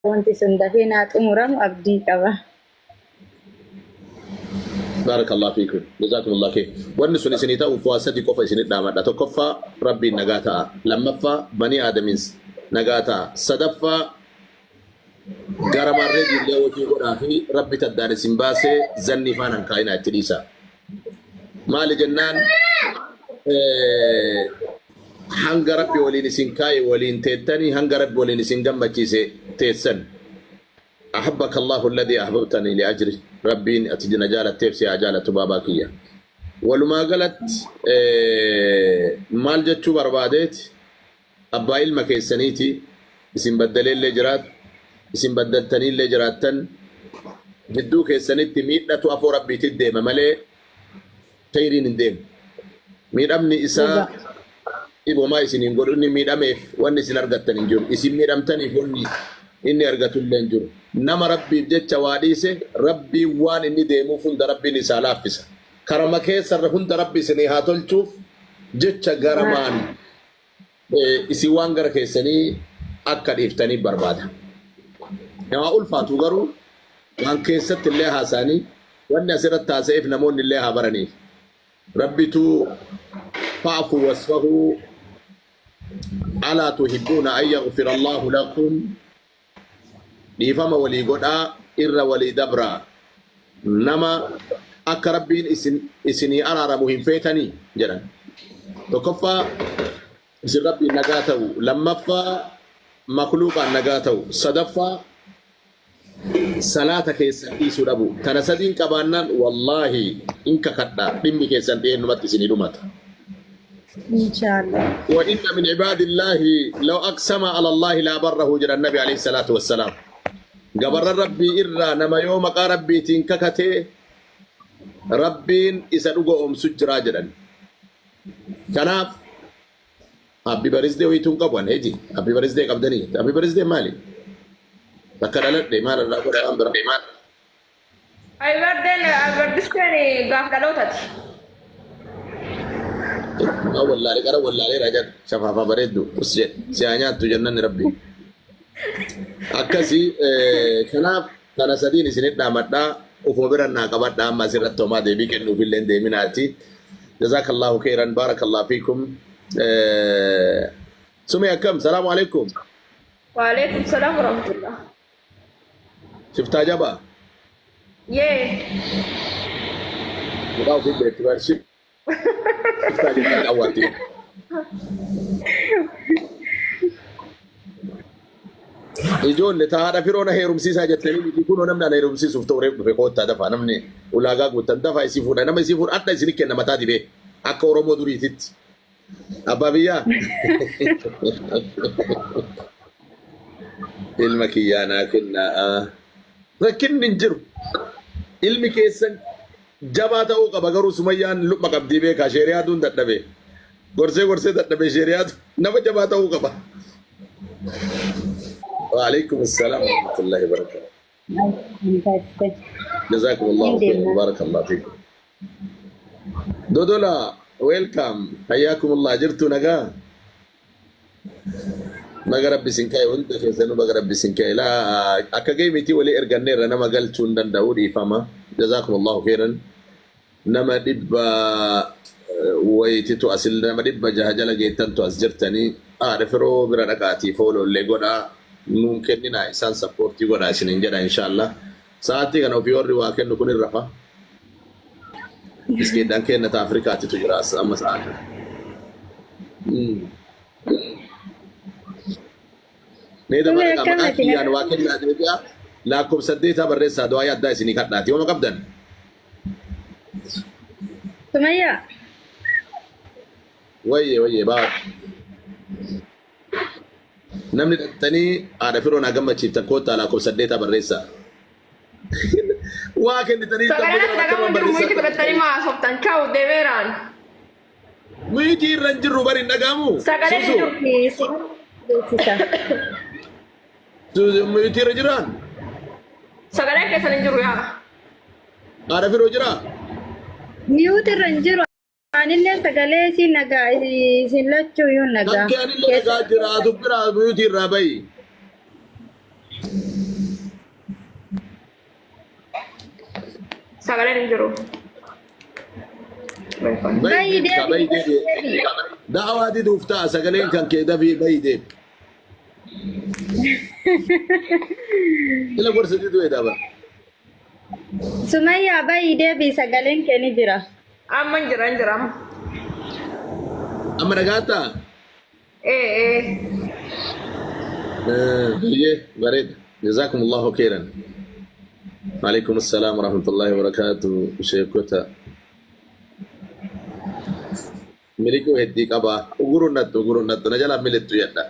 Wanti sun dafee naa xumuramu abdii qaba. Baarakallahu fiikum. Jazakumullahu khayr. Wanni sun isinii ta'uuf waa sadi qofa isinit dhaamadha. Tokkoffaa Rabbiin nagaa ta'a. Lammaffaa banii Aadamiins nagaa ta'a. Sadaffaa gara maarree diillee hojii godhaa fi Rabbi taddaan isin baasee zannii faana hin kaa'inaa itti dhiisaa. Maali jennaan hanga Rabbi waliin isin kaa'e waliin teettanii hanga Rabbi waliin isin gammachiise teessan. Ahabbaka Allahu alladhi ahbabtani li ajri. Rabbiin ati na jaalatteef si haa jaalatu baabaa kiyya. Walumaa galatti maal jechuu barbaadeeti abbaa ilma keessaniiti isin baddaleellee jiraatu isin baddaltaniillee jiraattan jidduu keessanitti miidhatu afoo Rabbiitti deema malee kheyriin hin deemu. Miidhamni isaa Dhugaa. dhibomaa isin hin godhu. Inni miidhameef wanni isin argattan hin jiru. Isin miidhamtaniif wanni inni argatu illee hin jiru. Nama Rabbiif jecha waa dhiise Rabbiin waan inni deemuuf hunda Rabbiin isaa laaffisa. Karama keessarra hunda Rabbi isinii haa tolchuuf jecha garamaan isin waan gara keessanii akka dhiiftanii barbaada. Namaa ulfaatu garuu waan keessatti illee haasa'anii wanni asirratti haasa'eef namoonni illee haa baraniif. Rabbitu fa'afu wasfahu alaa tuhibbuuna an yaghfira Allahu lakum dhiifama walii godhaa irra walii dabraa nama akka Rabbiin isin isinii araaramu hin feetanii jedhan. Tokkoffaa isin Rabbiin nagaa ta'u, lammaffaa makluuqaan nagaa ta'u, sadaffaa salaata keessan dhiisuu dhabu. Tana sadiin qabaannaan wallaahi in kakadha dhimmi keessan dhiyeennumatti isinii dhumata. Inshaallah. Wa inna min ibaadillaahi law aqsama ala Allaahi laa barrahu jedhan Nabi alayhi salaatu wassalaam. Gabarran Rabbii irraa nama yoo maqaa Rabbiitiin kakatee Rabbiin isa dhuga oomsu jiraa jedhan. Kanaaf Happy birthday wayituu hin qabu an heji. Happy birthday qabdanii. Happy birthday maali? Bakka dhaladhe maal irraa godha waan biraa. Ayibardeen ayibardisteen gaaf dhalootati. Maa wallaalee qara wallaalee rajan shafaafaa bareeddu us jedhe si haa nyaattu jennanni rabbi. Akkasii kanaaf kana sadiin isinit dhaamadhaa ufuma bira naa qabadhaa amma asirratti homaa deebii kennuuf illee hin deeminaati. Jazakallahu khairan barakallahu fiikum. Sumee akkam salaamu alaikum. Waalaikum salaam warahmatullah. Shiftaa jabaa. Yee. Maqaa ofii beektu bar shiftaa jennaan awwaatti. Ijoollee ta haadha firoo na heerumsiisaa jettanii miti kunoo namni ana heerumsiisuuf ta'u reef dhufe koottaa dafaa namni ulaagaa guuttan dafaa isii fuudha nama isii fuudha adda isini kenna mataa dibee akka Oromoo duriititti. Abbaa biyyaa. Ilma kiyyaa naa kennaa. Rakkinni hin jiru. Ilmi keessan jabaa ta'uu qaba garuu Sumayyaan luqma qabdii beekaa sheeriyaatuun dadhabe. Gorsee gorsee dadhabe sheeriyaatu nama jabaa ta'uu qaba. Waalaikum assalaam warahmatullahi wabarakatuh. Jazakumullahu khairan barakallahu fiikum. Dodola welcome hayyakumullah jirtu nagaa. Baga rabbi isin ka'e hunda keessanuu baga rabbi isin ka'e laa akka ga'e miti walii erganneerra nama galchuu hin danda'u dhiifama jazakumullahu khairan nama dhibba wayititu as nama 600 jala geettantu as jirtanii haadha firoo bira dhaqaatii fooloollee godhaa nuun kenninaa isaan sappoortii godhaa isinin jedha inshaallah sa'aatii kana ofii warri waa kennu kun hin rafa iskeedhaan kennata Afrikaatitu jira as amma sa'aa kana. Mee Sume dabareedha akkam maqaa ati kiyyaan nagaa? waa kennaa deebi'a lakkoofsa saddeetaa barreessaa du'aa addaa isinii kadhaati yooma qabdan. Sumayyaa. Wayye wayye baa. Namni dhattanii haadha firoo naa gammachiiftan koottaa lakkoofsa saddeetaa barreessaa. Waa kennitanii Sagalee damma natti jala dhagahamu bakka jiru muyitii barreessaa. godhattanii maa haasoftan chaawu deemeeraan. Muyitii irra hin jirru bari hin dhaga'amu. Sagaleen hin Suusu jiru. Beeksisa. Suusu muyitii irra jiraan. Sagaleen keessan hin jiru yaa. Haadha firoo jiraa. Miyuuti irra hin jiru. Anillee sagalee isin nagaa isin lachuu iyyuu nagaa. Kan kee anillee Keessa nagaa jira dubbiraa muyutii irraa bahi. Sagaleen hin jiru. Bayi Bayi deebi kaa deebi bayi bayi deebi. deebi. Da'awaa diduuf ta'a sagaleen kan kee dafii bayi deebi. Ila gorsa diduu edaa bara. Sumayyaa bayi deebi sagaleen kee ni jira. Amma hin jira hin jira amma. Amma dhagaattaa? Ee ee. Baay'ee bareeda. Jazaakumullahu khairan. Waalaikum assalaam warahmatullahi wabarakatuh. Sheekota. Miliquu heddii qabaa. Uguruun nattu uguruun nattu na jalaa milittu jedha.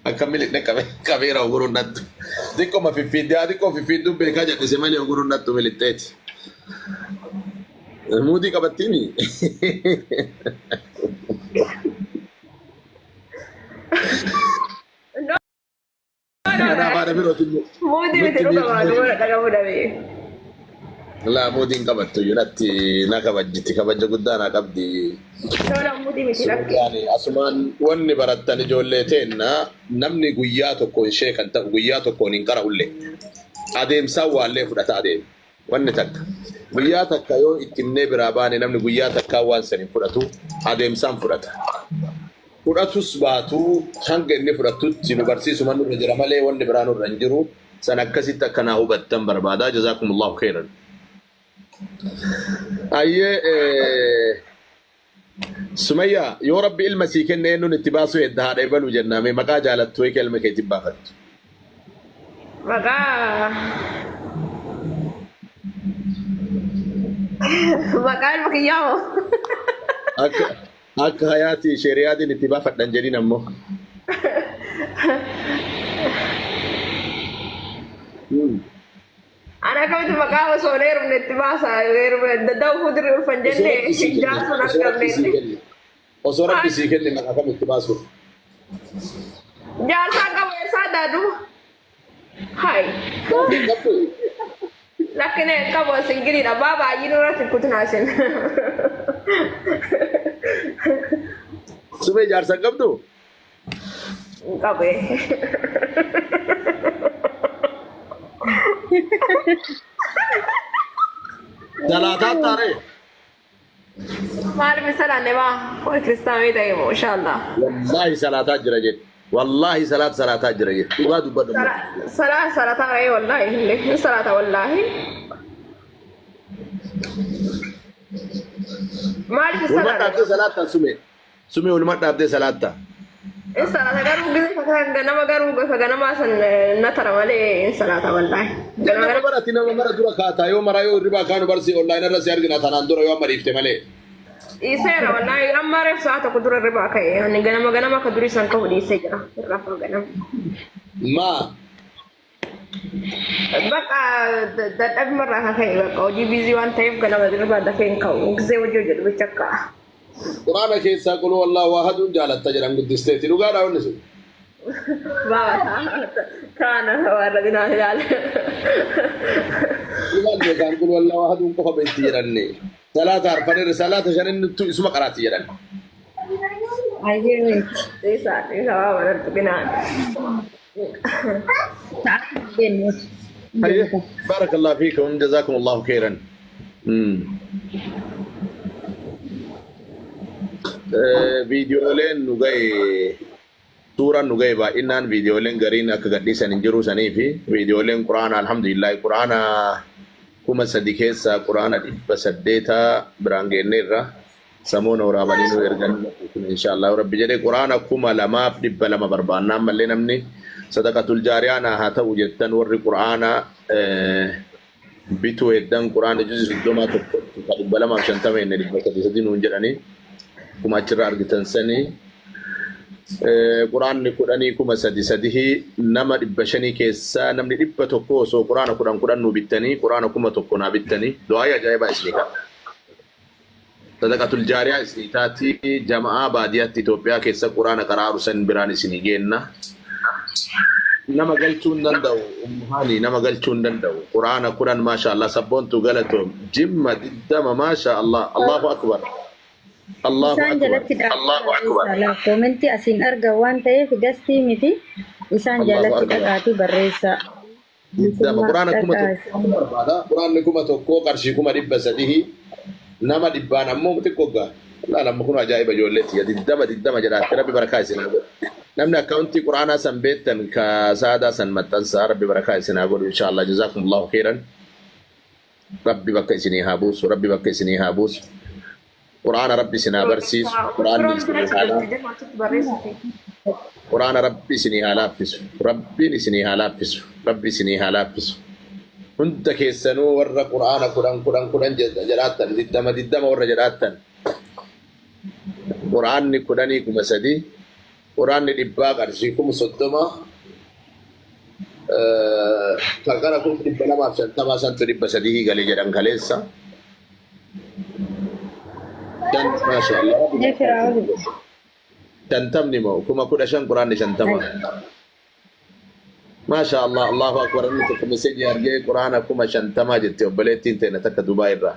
Akka miliqne qabeera uguruun nattu. Xiqqoma fiffiiddee haa xiqqoo fiffiidduun beekaa jedhise malee uguruun nattu milixxeeti. Muudii qabattiimi. No no Kanaaf haadha birootiin Muudii miti nutti dhuga waa muudii. dubara dhagahu dhabee. Laa muudiin qabattu iyyuu natti na kabajjiti kabaja guddaa naa qabdi. Tola muudii miti lakki. Sumayyaani asumaan wanni barattan ijoollee teenna namni guyyaa tokkoon ishee kan ta'u guyyaa tokkoon hin qara'ulle. Adeemsaan waallee fudhata adeema. Wanni takka guyyaa takka yoo itti himnee biraa baane namni guyyaa takkaa waan san hin fudhatu adeemsaan fudhata. Fudhatus baatu hanga inni fudhatutti nu barsiisuma nurra jira malee wanni biraa nurra hin jiru. San akkasitti akka naa hubattan barbaada. Jazaakumullahu khairan. Ayyee Sumayyaa yoo rabbi ilma sii kenne eenyuun itti baasuu hedda haadha ebaluu jennaa mee maqaa jaalattu wayii ilma keetiin baafattu. Maqaa maqaa ilma kiyyaa moo? Akka akka hayaati sheeriyaatiin itti baafadhan jedhin ammoo. Ana akkamitti maqaa osoo hin heerumne itti baasa heerumne dadda'uu fuuldurri ulfan Osoo jenne rabbi sii kenne jaarsuun osoo rabbi sii argamne. kenne osoo rabbi sii kenne maqaa kam itti baasuuf. Jaarsaan qabu eessaa daaduu? Hai. Jaarsa hin qabdu? Lakkina hin qabu singiliidha. Baa baay'ee nurratti hin kutinaa isin. Sumee jaarsa hin qabdu? Hin qabu. Salaataa taaree. Maaliif hin salaanne baa? Koi kiristaanii ta'e moo inshaallah. Wallaahi salaataa jira jedhe. Wallaahi salaat salaataa jira jedhe. Dhugaa dubbadhu. Salaa salataa ee wallaahi hin salaata wallaahi. Maaliif hin Walumaa salaanne? dhaabdee salaattaa sumee. Sumee walumaa dhaabdee salaattaa. Hin salaata garuu gisee kan ganama garuu ka ganamaa san na tara malee hin salaata wallaahi. Ganama Nama ganama barati nama mara dura kaataa yoo maraa yoo hirribaa kaanu barsi online irra si argina tanaan dura yoo amma dhiifte malee. Dhiiseera wallaahi amma reef sa'a tokko dura hirribaa ka'e ani ganama ganama akka durii san ka'u dhiisee jira hirrafa ganama. Maa Bakka dadhabima irraa kan ka'e bakka hojii biizii waan ta'eef ganama hirribaa dafee hin ka'u gisee hojii hojjedhu bicha ka'a. Quraana keessaa qul huwallahu ahaduun jaalatta jedhan guddisteeti dhugaadha wanni sun. Baaba taana warra dinaa ilaala. Dhugaan beekaan qul huwallahu ahaduun qofa beekti jedhanne. Salaata arfanirra salaata shaninittu isuma qaraati jedhan. Ayyee miti. Dhiisaa dhiisaa baaba nan tuqinaan. Sa'aatii jennu. Hayyee baarakallahu fiikum jazaakumullahu khairan. Viidiyooleen nu ga'e suuraan nu ga'e baay'inaan viidiyooleen gariin akka gadhiisan hin jiru sanii fi viidiyooleen quraana alhamdulillah quraana 3000 keessaa quraana 800 biraan geenneerra samoona waraabanii nu ergan inshaallah rabbi jedhe quraana 2200 barbaanna ammallee namni sadaqatul jaariyaa naa haa ta'u jettan warri quraana bituu heddan quraana juzi 30 tokkotti ka 250 inni 303 nuun jedhanii akkuma achirra argitan sanii quraanni kudhanii 3000 sadihii nama 500 keessaa namni 100 osoo quraana kudhan kudhan nuu bittanii quraana 1000 naa bittanii du'aayii ajaa'ibaa isinii qaba. Sadaqatul jaariyaa isinii taati jama'aa baadiyaatti Itoophiyaa keessa quraana qaraaru san biraan isinii geenna. Nama galchuu hin danda'u ummuhaani nama galchuu hin danda'u quraana kudhan maasha Allah sabboontu galatoom jimma 20 maasha Allah Allahu akbar Allahu Isaan akbar jalatti dhaqaa barreessaa laa koomentii asiin argan waan ta'eef gastii miti isaan Allahu jalatti akbar dhaqaatii barreessaa. 20. Quraana kuma Dhaqaa tokko barbaada. Quraanni 1000 qarshii 300,000 nama dhibbaan ammoo xiqqoo gaa. Laala amma kun ajaa'iba ijoolleetti. 20 20 jedhaatti rabbi barakaa isin haa godhu. Namni akkaawuntii quraanaa san beektan ka saadaa san maxxansaa rabbi barakaa isin haa godhu inshaallah. Jazaakumullahu khairan. Rabbi bakka isinii haa buusu. Rabbi bakka isinii haa buusu. Quraana rabbi isin haa barsiisu. Quraanni Firoon isinii bira haa jirti laafu. deema achitti barreessuufi. Quraana rabbi isinii haa laaffisu. Rabbiin isinii haa laaffisu. Rabbi isinii haa laaffisu. Hunda keessanuu warra quraana 10 10 10 jedhaattan 20 20 warra jedhaattan quraanni 10 3,000 quraanni dhibbaa qarshii 30,000 kan gara 250,000 santu 300 gale jedhan kaleessa. Dan maasha Allah. Mee firaa oli. Shantamni moo 15,000 quraanni 50. Maasha Allah Allahu akbar inni tokko meseejii argee quraana 50,000 jette obboleettiin teena takka Dubaay irraa.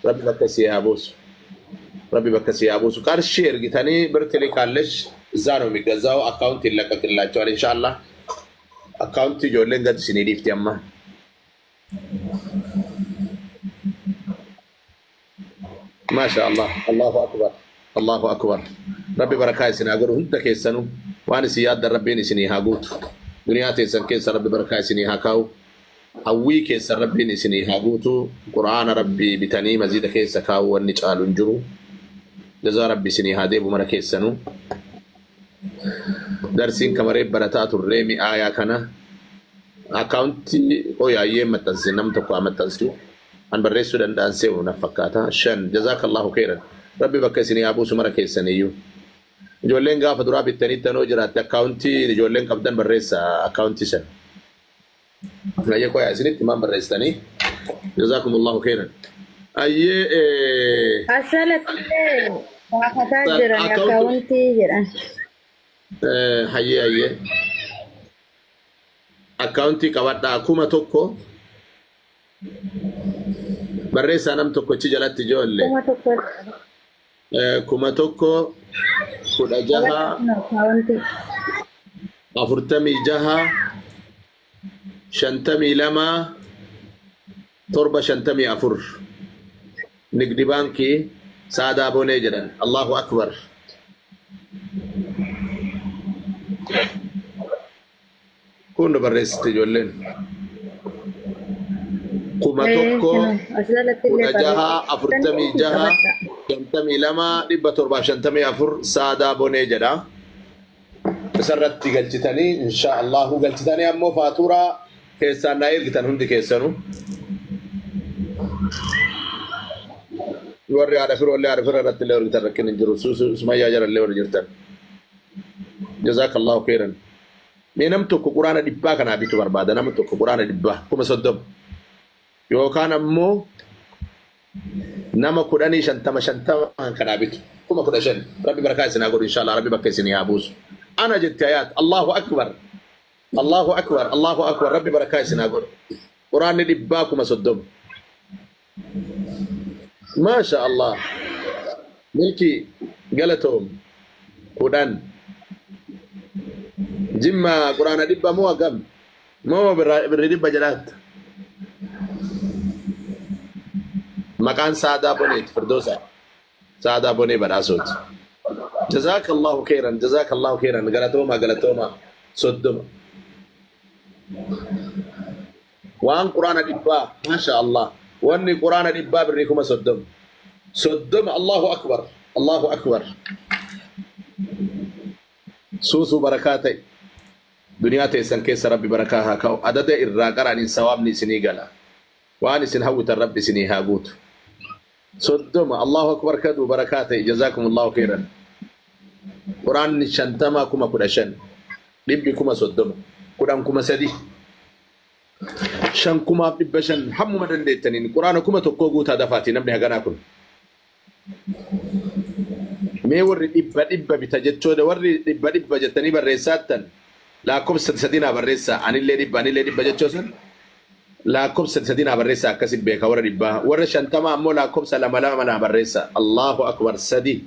Rabbi bakka sii haa buusu. Rabbi bakka sii haa buusu. Qarshii ergitanii ብር ትልካለች እዛ ነው የሚገዛው። አካውንት ይለቀቅላቸዋል ኢንሻአላህ። Akkaawuntii ijoolleen gad isinii dhiifti amma. Maasha Allah. Allahu akbar. Allahu akbar. Rabbi barakaa isin haa godhu hunda keessanuu waan isin yaaddan rabbiin isinii haa guutu. Duniyaa teessan keessa rabbi barakaa isinii haa kaa'u. Hawwii keessan rabbiin isinii haa guutu. Qur'aana rabbii bitanii maziida keessa kaa'u wanni caalu hin jiru. Jazaa rabbi isinii haa deebu mara keessanuu. Darsiin kamaree barataa turree mi'aayaa kana akkaawuntii qoyaayyee maxxansi nam tokko haa maxxansu. An barreessuu danda'an se'u na fakkaata. Shan jazaakallahu khairan. Rabbi bakka isinii haa buusu mara keessaniyyuu. Ijoolleen gaafa duraa bittanii tanoo jiraatte akkaawuntii ijoolleen qabdan barreessa akkaawuntii san. Ayyee qoyaa isinitti maan barreessitanii. Jazaakumullahu khairan. Ayyee Asalattillee gaafataa jiran akkaawuntii akkaawuntii jedhan. Hayyee hayyee. Akkaawuntii qabadhaa 1000 barreessaa nam tokkochi jalatti ijoollee. 1000. 1000 16 Akkaawuntii. 46 52 7 54 Nigdi baankii Saadaa Bonee jedhan. Allahu akbar. Kun nu barreessite ijoolleen. 1000 16 46 52 754 Saadaa Bonee jedha. Isarratti galchitanii insha Allahu galchitanii ammoo faaturaa keessaan naa ergitan hundi keessanuu. Warri haadha firoollee haadha fira irratti illee ergitan rakkin hin jiru. Sumayyaa jala illee warri jirtan. Jazaakallahu khairan. Mee nam tokko quraana dhibbaa kanaa bitu barbaada. Nama tokko quraana dhibbaa 30,000. Yookaan ammoo nama 10 50 50 kanaa bitu. 15,000. Rabbi barakaa isin haa godhu inshallah. Rabbi bakka isinii haa buusu. Ana jette ayaat. Allahu akbar. Allahu akbar. Allahu akbar. Rabbi barakaa isin haa godhu. Quraanni dhibbaa 30,000. Maasha Allah. Milki galatoom 10. Jimma quraana dhibba moo hagam? Moo birri dhibba jedhaatti? Maqaan Saadaa Boneeti Firdoosa. Saadaa Bonee badhaasooti. Jazaakallahu khairan. Jazaakallahu khairan. Galatooma galatooma 30. Waan quraana dhibbaa maasha Allah. Wanni quraana dhibbaa birrii 30,000. 30 Allahu akbar. Allahu akbar. Suusuu barakaa ta'e. Duniyaa teessan keessa rabbi barakaa haa kaa'u. Adada irraa qara'aniin sawaabni isinii gala. Waan isin hawwitan rabbi isinii haa guutu. 30 Allahu akbar kaduu barakaa ta'e. Jazaakumullahu khairan. Quraanni 50 15,000. Dhibbi 30,000. 10 3,000. 5,500 hammuma dandeettaniin quraana 1000 guutaa dafaatii namni haganaa kun. Mee warri dhibba dhibba bita jechoota warri dhibba dhibba jettanii barreessaattan lakkoofsa sadi sadii naa barreessaa anillee dhibba anillee dhibba jechoo san lakkoofsa sadi sadii naa barreessaa akkasi beeka warra dhibbaa warra 50 ammoo lakkoofsa lama lama naa barreessaa. Allahu akbar sadi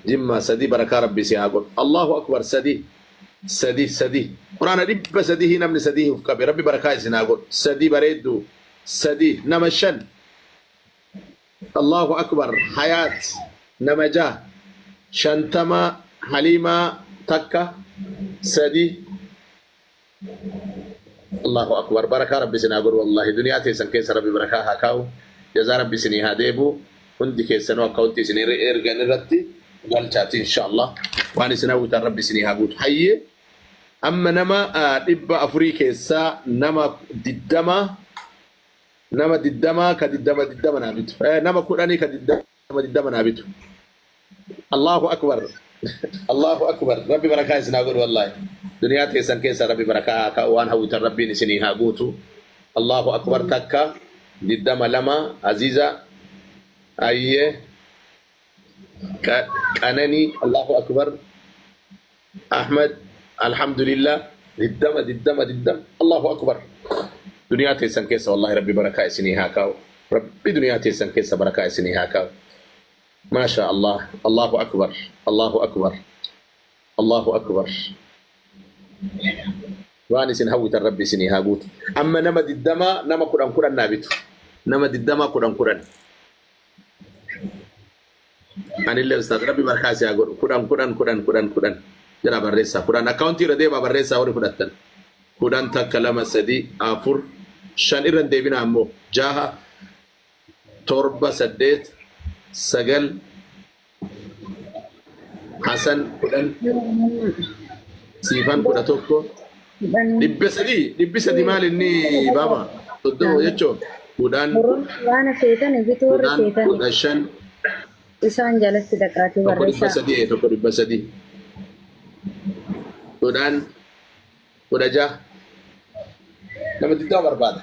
jimma sadi barakaa rabbi si haa godhu. Allahu akbar sadi. Sadi sadi. Quraana 300 namni sadii uf qabe. Rabbi barakaa isin haa godhu. Sadi bareeddu. Sadi nama shan. Allahu akbar. Hayaat nama jaha. 50 Haliimaa takka sadi. Allahu akbar. Barakaa Rabbi isin haa godhu wallahi. Duniyaa teessan keessa Rabbi barakaa haa kaa'u. Jazaa Rabbi isinii haa deebu. Hundi keessanuu akkaawuntii isin ergan irratti galchaati inshallah. Waan isin hawwitan Rabbi isinii haa guutu. Hayyee amma nama 400 keessaa nama 20, nama 20 ka 20 20 naa bitu. Nama 10 ka 20 20 naa bitu. Allahu akbar. Allahu akbar. Rabbi barakaa isin haa godhu wallahi. Duniyaa teessan keessa Rabbi barakaa haa kaa'u, waan hawwitan Rabbiin isinii haa guutu. Allahu akbar, takka 20, lama, Aziza, ayyee, Qananii, Allahu akbar, Ahmad, alhamdulillah, 20 20 20, Allahu akbar. Duniyaa teessan keessa wallahi Rabbi barakaa isinii haa kaa'u. Rabbi duniyaa teessan keessa barakaa isinii haa kaa'u. Maasha Allah, Allahu akbar, Allahu akbar, Allahu akbar. Waan isin hawwitan Rabbi isinii haa guutu. Amma nama 20, nama 10 10 naa bitu. Nama 20, 10 10. Anillee ustaaz Rabbi barkaa si haa godhu. 10 10 10 10 10. Jira barreessaa. 10 akkaawuntii irra deemaa barreessaa warri fudhattan. 10, takka, lama, sadi, afur, shan, irra hin deebinaa ammoo, jaha, torba, saddeet, sagal, Hasan 10, Siifan 11, 300, 300, maal inni baaba 30 jechuun 10. Waan feetan bituu warri 10 feetan 15. Isaan jalatti dhaqaatii Tokko dhibba barreessaa. sadii, tokko 300, 10, 16, nama 20 barbaada.